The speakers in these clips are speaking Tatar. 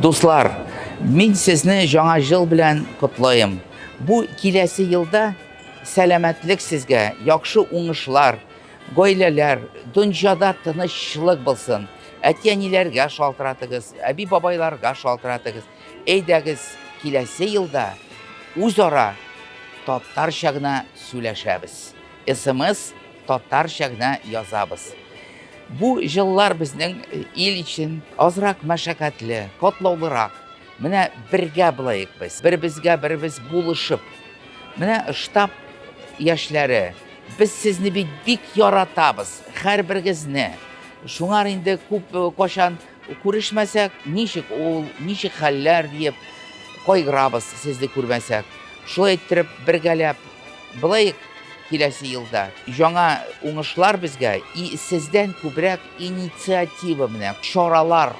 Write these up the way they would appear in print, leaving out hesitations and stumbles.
Дуслар, мин сезне Яңа ел белән котлыйм. Бу киләсе елда сәламәтлек сезгә, яхшы уңышлар, гаиләләр, дөньяда тынычлык булсын. Әти-әниләргә шалтыратыгыз, әби-бабайларга шалтыратыгыз. Әйдәгез, киләсе елда үзара татарча гына сөйләшәбез. СМС татарча гына язабыз. Бу җыллар безнең ил өчен азрак мәшәкатьле, катлаулырак. Менә бергә булайык без, беребезгә беребез булышып. Менә штаб яшьләре, без сезне бит бик яратабыз, һәрберегезне. Шуңар инде күп кайчан күрешмәсәк, ничек ул, ничек хәлләр диеп кайгырабыз сезне күрмәсәк. Шулай иттереп бергәләп булайык киләсе елда. Яңа уңышлар безгә и сездән күбрәк инициатива менә чаралар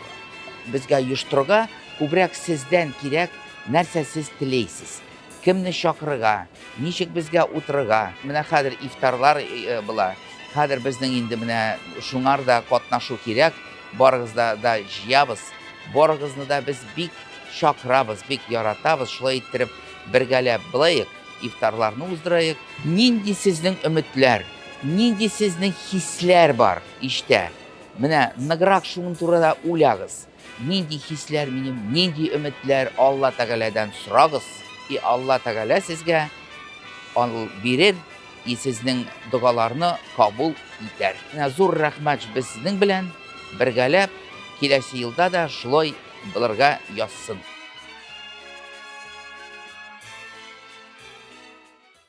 безгә оештырырга күбрәк сездән кирәк, нәрсә сез теләйсез. Кемне чакырырга, ничек безгә утырырга. Менә хәзер ифтарлар була. Хәзер безнең инде менә шуңар да катнашу кирәк. Барыгызда да җыябыз. Барыгызны да без бик чакырабыз, бик яратабыз. Шулай иттереп бергәләп булайык, ифтарларны уздырайык. Нинди сезнең өметләр, нинди сезнең хисләр бар иштә? Менә ныграк шуның турында уйлагыз. Нинди хисләр минем, нинди өметләр Алла Тәгаләдән сорагыз, и Алла Тәгалә сезгә ал бирер, и сезнең догаларны кабул итәр. Менә зур рәхмәт без сезнең белән бергәләп киләсе елда да шулай булырга язсын.